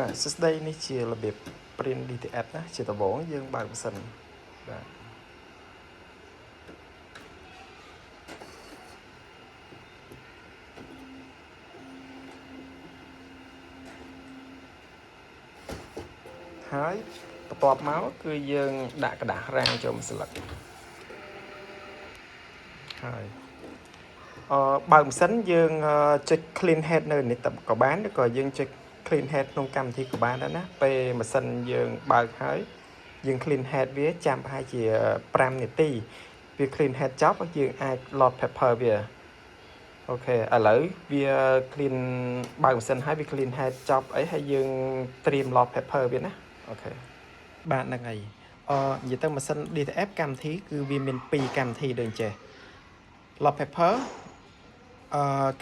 បាទសួស្តីនេះជារបៀប print DTF ណាជាដំបូងយើងបើកម៉ាស៊ីនបាទហើយបន្ទាប់មកគឺយើងដាក់ក្រដាសរាងចូលមួយស្លឹកហើយបើកម៉ាស៊ីនយើងចុច clean head នៅនេះតក៏បានឬក៏យើងចុច clean head ក្នុងកម្មវិធីក៏បានដែរណាពេលម៉ាស៊ីនយើងបើកហើយយើង clean head វាចាំប្រហែលជា5នាទីវា clean head ចប់យើងអាច load paper វា OK ឥឡូវវា clean បើកម៉ាស៊ីនហើយវា clean head ចប់អីហើយយើងត្រៀម load paper វាណា OK បាទហ្នឹងហើយនិយាយទៅម៉ាស៊ីន DTF កម្មវិធីគឺវាមាន2កម្មវិធីដូចចេះ load paper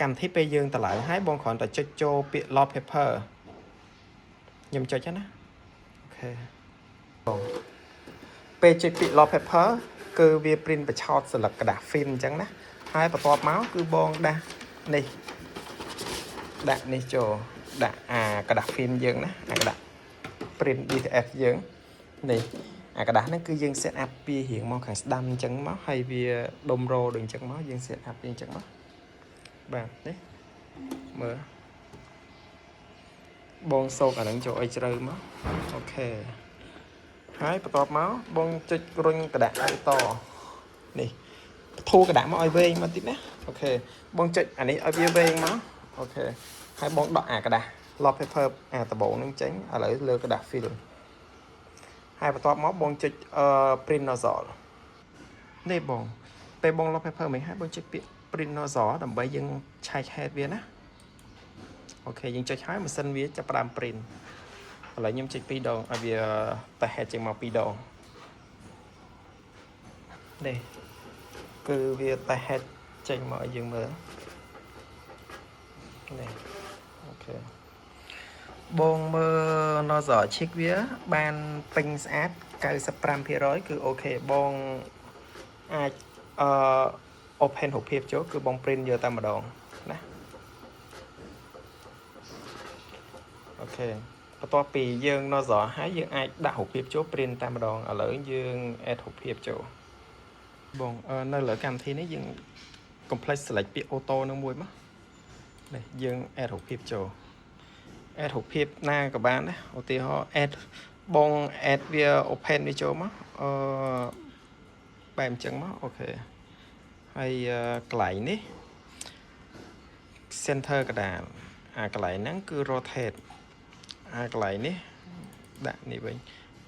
កម្មវិធីពេលយើងតម្លើងហើយបងគ្រាន់តែចុចចូលពាក្យ load paper ខ្ញុំចុចណា OK បងពេលចុចពាក្យ load paper គឺវា print បញ្ឆោតស្លឹកក្រដាស film អញ្ចឹងណាហើយបន្ទាប់មកគឺបងដាស់នេះដាក់នេះចូលដាក់អាក្រដាស film យើងណាអាក្រដាស print DTF យើងនេះអាក្រដាសហ្នឹងគឺយើង set up វារៀងមកខាងស្ដាំអញ្ចឹងមកហើយវាដុំរោដូចអញ្ចឹងមកយើង set up វាអញ្ចឹងមកបាទនេះមើលបងសោកអាហ្នឹងចូលឲ្យជ្រៅមក OK ហើយបន្ទាប់មកបងចុចរុញក្រដាសឲ្យតនេះធូរក្រដាសមកឲ្យវែងមកតិចណា OK បងចុចអានេះឲ្យវាវែងមក OK ហើយបងដកអាក្រដាស load paper អាដំបូងហ្នឹងចេញឥឡូវលើក្រដាស film ហើយបន្ទាប់មកបងចុចអឺ print nozzle នេះបងពេលបង load paper មិនហើយបងចុចពាក្យ print nozzle ដើម្បីយើងឆែក head វាណា OK យើងចុចហើយម៉ាស៊ីនវាចាប់ផ្ដើម print ឥឡូវខ្ញុំចុច2ដងឲ្យវាតេស្ត head ចេញមក2ដងនេះគឺវាតេស្ត head ចេញមកឲ្យយើងមើលនេះ OK បងមើល nozzle check វាបានពេញស្អាត95%គឺ OK បងអាចអឺ open រូបភាពចូលគឺបង print យកតែម្ដងណា OK បន្ទាប់ពីយើង nozzle ហើយយើងអាចដាក់រូបភាពចូល print តែម្ដងឥឡូវយើង add រូបភាពចូលបងនៅលើកម្មវិធីនេះយើង complex select ពាក្យ auto នឹងមួយមកនេះយើង add រូបភាពចូល add រូបភាពណាក៏បានដែរឧទាហរណ៍ add បង add វា open វាចូលមកអឺបែបអញ្ចឹងមក OK ហើយកន្លែងនេះ center កដាលអាកន្លែងហ្នឹងគឺ rotate អាកន្លែងនេះដាក់នេះវិញ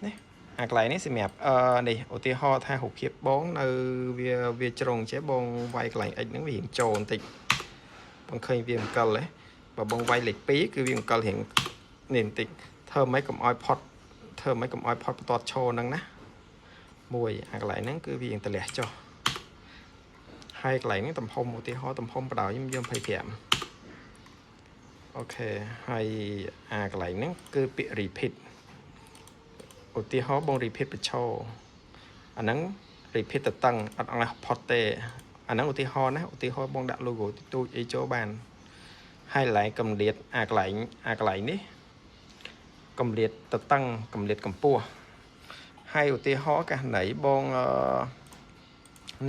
នេះអាកន្លែងនេះសម្រាប់អឺនេះឧទាហរណ៍ថារូបភាពបងនៅវាវាជ្រុងចេះបងវាយកន្លែង x ហ្នឹងវារៀងចូលបន្តិចបងឃើញវាអង្គលហ៎បើបងវាយលេខ2គឺវាអង្គលរៀងនេះបន្តិចធ្វើម៉េចកុំឲ្យផុតធ្វើម៉េចកុំឲ្យផុតបន្ទាត់ឈរហ្នឹងណាមួយអាកន្លែងហ្នឹងគឺវារៀងតម្លះចុះហើយកន្លែងហ្នឹងទំហំឧទាហរណ៍ទំហំបដ ாய் ខ្ញុំយក25 OK ហើយអាកន្លែងហ្នឹងគឺពាក្យ repeat ឧទាហរណ៍បង repeat បញ្ឈរអាហ្នឹង repeat តតឹងអត់ឲ្យផុតទេអាហ្នឹងឧទាហរណ៍ណាឧទាហរណ៍បងដាក់ logo ទូចអីចូលបានហើយកន្លែងកម្រិតអាកន្លែងអាកន្លែងនេះកម្រិតតតឹងកម្រិតកម្ពស់ហើយឧទាហរណ៍ករណីបងអឺ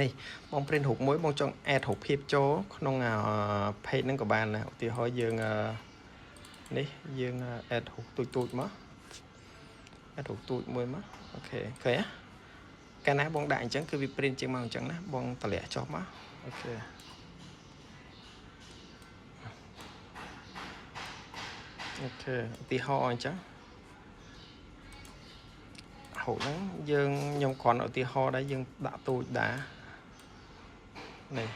នេះបង print រូបមួយបងចង់ add រូបភាពចូលក្នុង page ហ្នឹងក៏បានដែរឧទាហរណ៍យើងនេះយើង add រូបទូចទូចមក add រូបទូចមួយមក OK ឃើញទេកាលណាបងដាក់អញ្ចឹងគឺវា print ជាងមកអញ្ចឹងណាបងតម្លាក់ចុះមក OK OK ឧទាហរណ៍អញ្ចឹងហូតហ្នឹងយើងខ្ញុំគ្រាន់ឧទាហរណ៍ដែរយើងដាក់ទូចដែរនេះ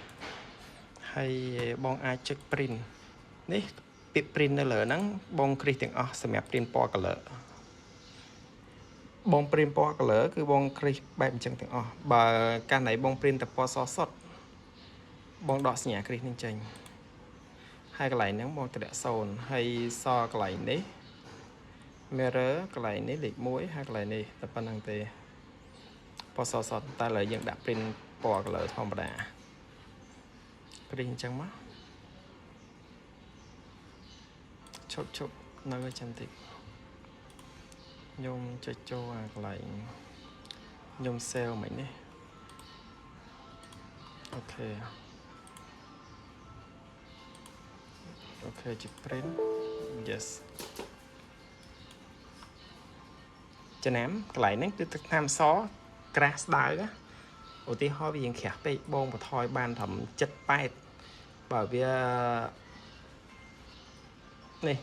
ហើយបងអាចចុច print នេះពាក្យ print នៅលើហ្នឹងបងគ្រីសទាំងអស់សម្រាប់ print ពណ៌ color បង print ពណ៌ color គឺបងគ្រីសបែបអញ្ចឹងទាំងអស់បើកាលណៃបង print តែពណ៌សសុទ្ធបងដកសញ្ញាគ្រីសនឹងចេញហើយកន្លែងហ្នឹងបងតម្លាក់0ហើយសកន្លែងនេះ mirror កន្លែងនេះលេខ1ហើយកន្លែងនេះតែប៉ុណ្្នឹងទេពណ៌សសុទ្ធតែឥឡូវយើងដាក់ print ពណ៌ color ធម្មតាគ្រីសអញ្ចឹងមកឈប់ឈប់នៅឲ្យចាំតិច ខ្ញុំចុចចូលអាកន្លែងខ្ញុំ save មិញនេះ OK OK ចុច print yes ចំណាំកន្លែងហ្នឹងគឺទឹកថ្នាំសក្រាស់ស្ដើងណាឧទាហរណ៍វារៀងក្រាស់ពេកបងបន្ថយបានត្រឹម70 80បើវានេះ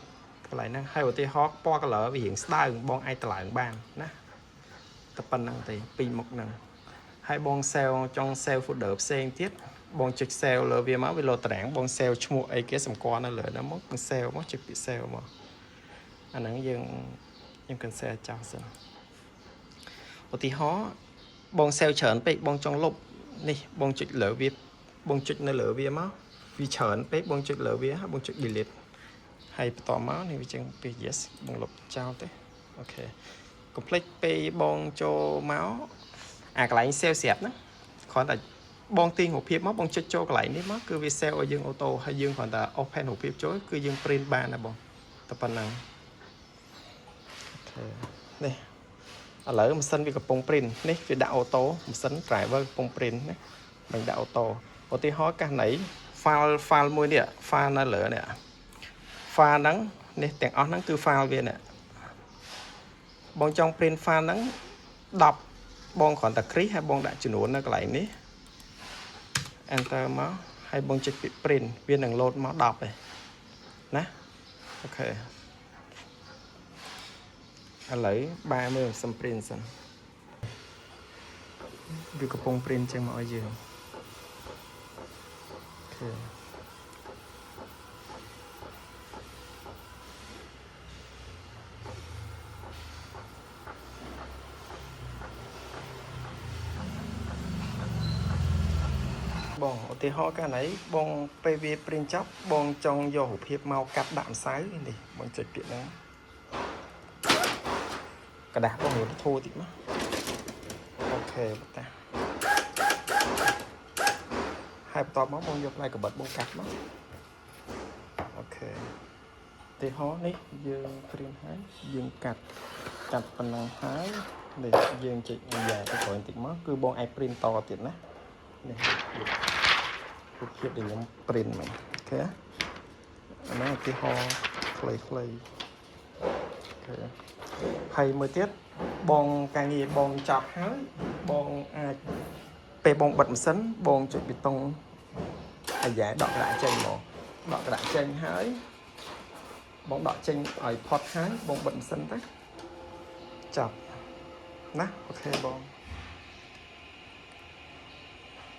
កន្លែងហ្នឹងហើយឧទាហរណ៍ពណ៌ color វារៀងស្ដើងបងអាចតម្លើងបានណាតែប៉ុណ្្នឹងទេពីរមុខហ្នឹងហើយបង save ចង់ save folder ផ្សេងទៀតបងចុច save លើវាមកវាលោតតារាងបង save ឈ្មោះអីគេសម្គាល់នៅលើហ្នឹងមក save មកចុចពាក្យ save មកអាហ្នឹងយើងខ្ញុំ cancel ចោលសិនឧទាហរណ៍បង save ច្រើនពេកបងចង់លុបនេះបងចុចលើវាបងចុចនៅលើវាមកវាច្រើនពេកបងចុចលើវាហើយបងចុច delete ហើយបន្តមកនេះវាចឹងពាក្យ yes បងលុបចោលទេ OK កុំភ្លេចពេលបងចូលមកអាកន្លែង save ស្រាប់ហ្នឹងគ្រាន់តែបងទាញរូបភាពមកបងចុចចូលកន្លែងនេះមកគឺវា save ឲ្យយើង auto ហើយយើងគ្រាន់តែ open រូបភាពចូលគឺយើង print បានណាបងតែប៉ុណ្ណឹង OK នេះឥឡូវម៉ាស៊ីនវាកំពុង print នេះវាដាក់ auto ម៉ាស៊ីន driver កំពុង print ណាមិនដាក់ auto ឧទាហរណ៍ករណី file មួយនេះ file នៅលើនេះ file ហ្នឹងនេះទាំងអស់ហ្នឹងគឺ file វានេះបងចង់ print file ហ្នឹង10បងគ្រាន់តែ click ហើយបងដាក់ចំនួននៅកន្លែងនេះ enter មកហើយបងចុចពាក្យ print វានឹង load មក10ឯណា OK ឥឡូវបែរមើលសុំ print សិនវាកំពុង print ចេញមកឲ្យយើង OK បងឧទាហរណ៍កាលណីបងពេលវា print ចប់បងចង់យករូបភាពមកកាត់ដាក់ម្សៅនេះបងចុចពាក្យហ្នឹងក្រដាសបងរៀបធូរតិចមក OK តាហើយបន្ទាប់មកបងយកផ្លែកបិតបងកាត់មក OK ឧទាហរណ៍នេះយើង print ហើយយើងកាត់កាត់ប៉ុណ្ណឹងហើយនេះយើងចុចយ៉ាទៅក្រោយបន្តិចមកគឺបងអាច print តទៀតណានេះរូបភាពដែលខ្ញុំ print មក OK អានេះឧទាហរណ៍ខ្លីៗ OK ហើយមួយទៀតបងការងារបងចប់ហើយបងអាចពេលបងបិទម៉ាស៊ីនបងចុចប៊ូតុងអាយ៉ែដកក្រដាសចេញមកដកក្រដាសចេញហើយបងដកចេញឲ្យផុតហើយបងបិទម៉ាស៊ីនទៅចប់ណា OK បង